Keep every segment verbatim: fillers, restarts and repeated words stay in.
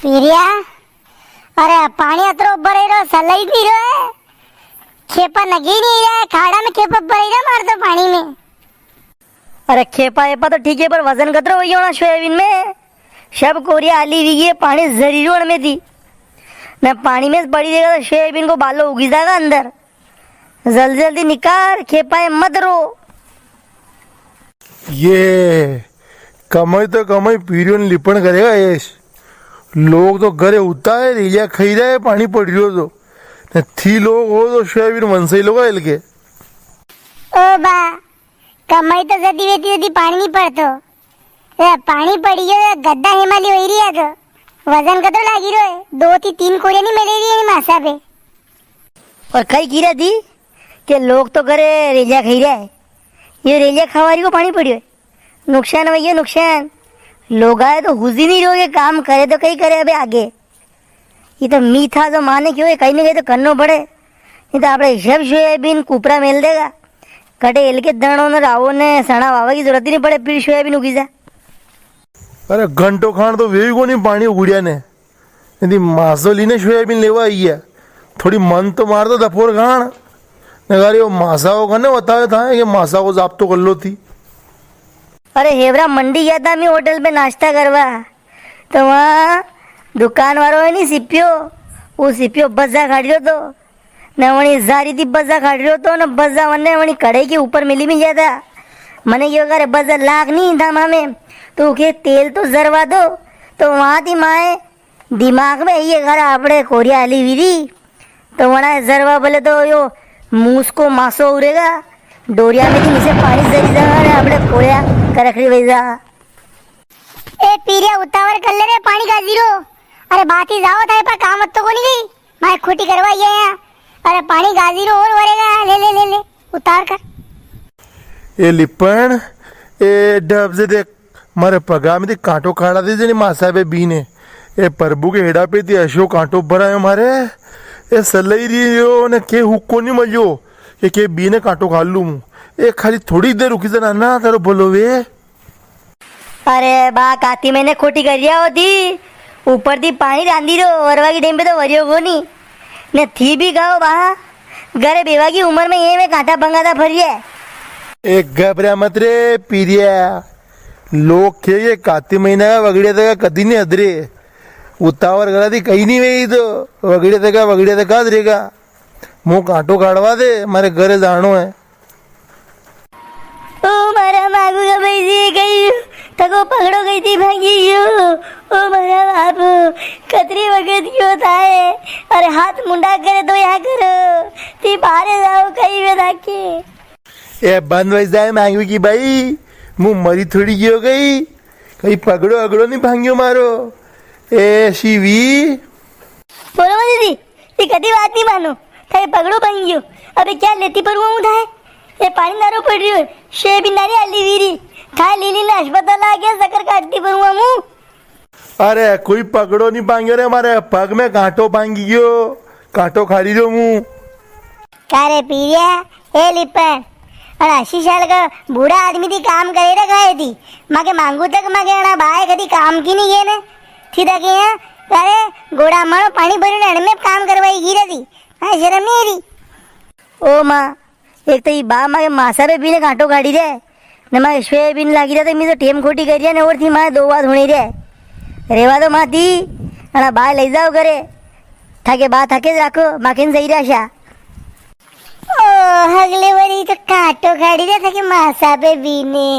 पीरिया, अरे पाणी अतरो भराई रो, सलाई पी रो है। खेपा नगी नी रे, खाड़ा में खेपा भराई रो मार तो पाणी में। अरे खेपा एपा तो ठीक है, पर वजन कतरो होई ग्यो ना सोयाबीन में? सब कोरिया आली वीगी है, पाणी जरी रो में थी। ने पाणी में पड़ी रेगा तो सोयाबीन को बालो उगी जागा अंदर। जल्दी जल्दी निकार, खेपा ए मत रो। ये कमाई तो कमाई, पीरियो ने लिपण करेगा ऐश। लोग तो घरे उता है, रेलिया खाई रहा है, पाणी पड़ रियो तो। ने थी लोग हो तो सोयाबीन वंसई लोगा इलके। ओ बा, कमाई तो जदी वेती जदी पाणी नी पड़तो। ए, पाणी पड़ी गयो, ए, गद्दा हेमाली वही रिया तो। वजन कतरो लागी रो है? दो ती तीन कोरिया नी मिले री है नी मासा पे। और कई कीरा थी के लोग तो घरे रेलिया खाई रहा है, ये रेलिया खावारी को पाणी पड़ियो है। नुकसान वही है, नुकसान। लोग आए तो हुजी नी रो, ये काम करे तो कई करे अबे आगे। ये तो मी था जो माने क्यों है, कई नी कई तो करनो पड़े, नी तो आपणे सब सोयाबीन कुपरा मेल देगा। कटे एल के दाणो ने रावो ने सणा वावा की जरूरत ही नी पड़े, फिर सोयाबीन उगी जा। अरे घंटो खाण तो वेवी कोनी पाणी उगड़िया ने। यदि मासो लीने सोयाबीन लेवा आई है, थोड़ी मन तो मार दो दफोर खाण। नगारी वो मासा को कने बतावे था कि मासा को जाप तो कर लो थी। अरे हेवरा मंडी गया था मैं होटल पे नाश्ता करवा, तो वहाँ दुकान वालो है नी सिपियो, वो सिपियो बजा काट रहो तो, ने वणी जारी थी बजा काट रहो तो, ने बजा वने वणी कढ़ाई के ऊपर मिली भी गया था। मने क्यों करे बजा लाख नी था मामे, तो के तेल तो जरवा दो, तो वहाँ थी माए दिमाग में ये घर आपड़े कोरिया आली वीरी, तो वणा जरवा बोले तो यो मूस को मासो उरेगा, डोरिया में थी नीचे पाणी जरी जागा ने आपड़े कोरिया करखरी वही जा। ए पीरिया उतावर कर ले रे, पाणी गाजी रो। अरे बात ही जाओ थारे पर काम तो कोनी गई, मैं खोटी करवा ये है। अरे पाणी गाजी रो और वरेगा, ले ले ले ले, उतावर कर। ए लिपण, ए डब से देख, मारे पगा में थी कांटो काढ़ा दे जनी मासा पे बीने। ए प्रभु के हेड़ा पे थी अशो कांटो भरायो मारे। ए सलई रियो ने के हुक्को नी मलियो। ए के बीने कांटो काढ़ लूं। ए खाली थोड़ी देर रुकी जा नाना, तारो भलो वे। अरे बा, काती मैंने खोटी कर रिया होती। ऊपर थी पाणी रांदी रो, वरवा की टेम पे तो वरियो कोनी। ने थी भी गाओ बा, घरे बेवा की उम्र में ये में कांटा भंगाता फरिए। ए घबरा मत रे पीरिया, लोग के ये काती महीना का वगड़िया तक कदी नी हदरे। उतावर करा थी कई नी वे तो वगड़िया तक, वगड़िया तक हदरेगा। मूं कांटो काढ़वा दे, मारे घरे जाणो है। ओ मारा मागू का भाई जी गई, थको पगड़ो गई थी भांगी गयो। ओ मारा बाप, कतरी वगत क्यों था है? अरे हाथ मुंडा करे तो या करो, ती बारे जाओ कई वे थाके। ए बंद वई जाए मांगू की बाई, मूं मरी थोड़ी गयो गई, कई पगड़ो अगड़ो नी भांगियो मारो। ए शिवी। बोलो मत दीदी, ये कदी बात नी मानो, थारे पगड़ो भांगियो। अबे क्या लेती पर हूँ थाए? ये पाणी नारो पड़ रियो है, शे भी नारी आली वीरी। थाए लीली ने अस्पताल आ गया, चक्कर काटती पर हूँ। अरे कोई पगड़ो नी भांगियो रे, मारे पग में कांटो भांगी गयो, कांटो काढ़ी रियो मूं। का रे पीरिया, ए लिपण, अरे अस्सी साल का बूढ़ा आदमी थी काम करे रे गाय थी, माके मांगू तक माके अणा बाय कदी काम की नी गए ने, थी तक यहाँ, अरे गोड़ा मारो पाणी भरी ने अण में काम करवाई गिरे थी, हाँ शर्म नी री। ओ माँ, एक तो ई बा मारे मासा पे बीने कांटो काढ़ी रे, ने मारे सोयाबीन लागी रे, तो मी तो टेम खोटी करी रे, ने और थी मारे दो बात हुणी रे। रेवा दो माँ थी, अणा बाय लई जाओ घरे। थाके बा थाके राखो, माके न सही राशा। ओ, अगले वरी तो कांटो काढ़ी रे थाके मासा पे बीने।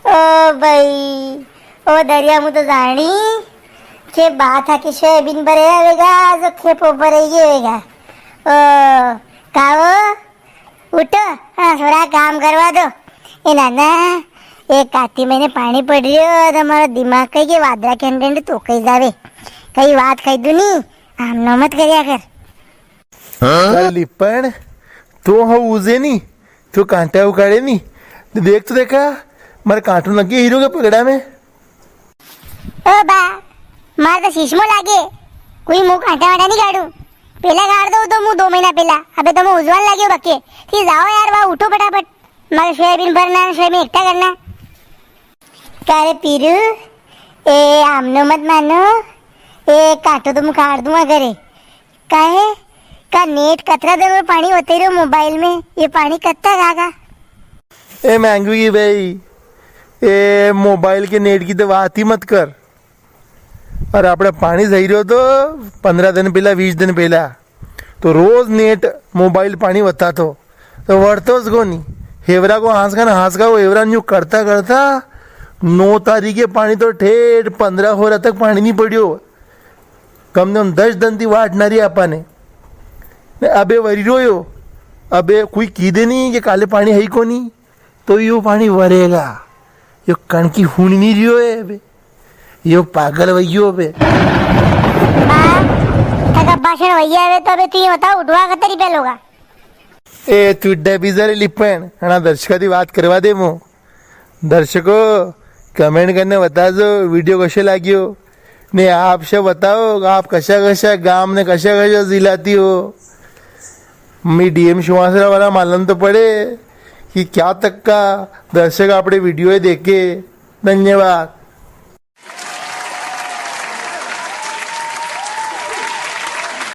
ओ भाई, ओ दरिया, मु तो जाणी के बा थाके सोयाबीन भरे आवेगा, जो खेपो भरे ये आवेगा। ओ, कावो, उठो, हाँ, थोड़ा काम करवा दो। ए नाना, एक काती महीने पाणी पड़ रियो, तो मारो दिमाग कई के वादरा के अंडे अंडे तो कई जावे। कई बात कही दूनी, आमनो मत करिया कर। अरे लिपण, तू हो उजे नी, तू कांटा उखाड़े नी। देख तो देखा, मारे कांटो लगे हीरो के पगड़ा में। ओ बा, मारे तो शीशमो लागे, कोई मुंह कांटा वाटा नी काढू। पेला काढ दो तो मुंह दो महीना पेला, अबे तो मुंह उजवान लाग्यो बके। थी जाओ यार, वाह उठो फटाफट, मारे सोयाबीन भरना, सोयाबीन एकठा करना। का रे पीरू, ए आमनो मत मानो, ए काटो तो मुखाड़ दूंगा घरे। काहे? का नेट कतरा दिन में पाणी होते रहो मोबाइल में, ये पाणी कत्ता गागा? ए मांगू की भाई, ए मोबाइल के नेट की तो बात ही मत कर। अरे आपणे पाणी सही रहो तो पन्द्रह दिन पहला, बीस दिन पहला तो रोज नेट मोबाइल पाणी वता तो, तो वरतो ज कोनी। हेवरा को हांसका ने हांसका को हेवरा न्यू करता करता नौ तारीख के पाणी तो ठेठ पन्द्रह होरा तक पाणी नी पड़ियो। कम से कम दस दन थी वाट ना रही आपा ने। ने अबे वरी रोयो, अबे कोई की दे नी कि काले पाणी है ही कोनी, तो यो पाणी वरेगा। यो कण की हुण नी रियो है अबे, यो पागल वैयो अबे। बा, थका भाषण वैया है तो अबे तू ये बता, उठवा कतरी बेल होगा? ए तू डबी जरे लिपण, हणा दर्शका दी बात करवा दे मो। दर्शकों, कमेंट करने बताजो वीडियो कशो लाग्यो। ने आप सब बताओ, आप कशा कशा गाम ने कशा कशा जिला ती हो। मी डीएम सुवासरा वाला मालूम तो पड़े कि क्या तक का दर्शक आपणे वीडियो देखे। धन्यवाद।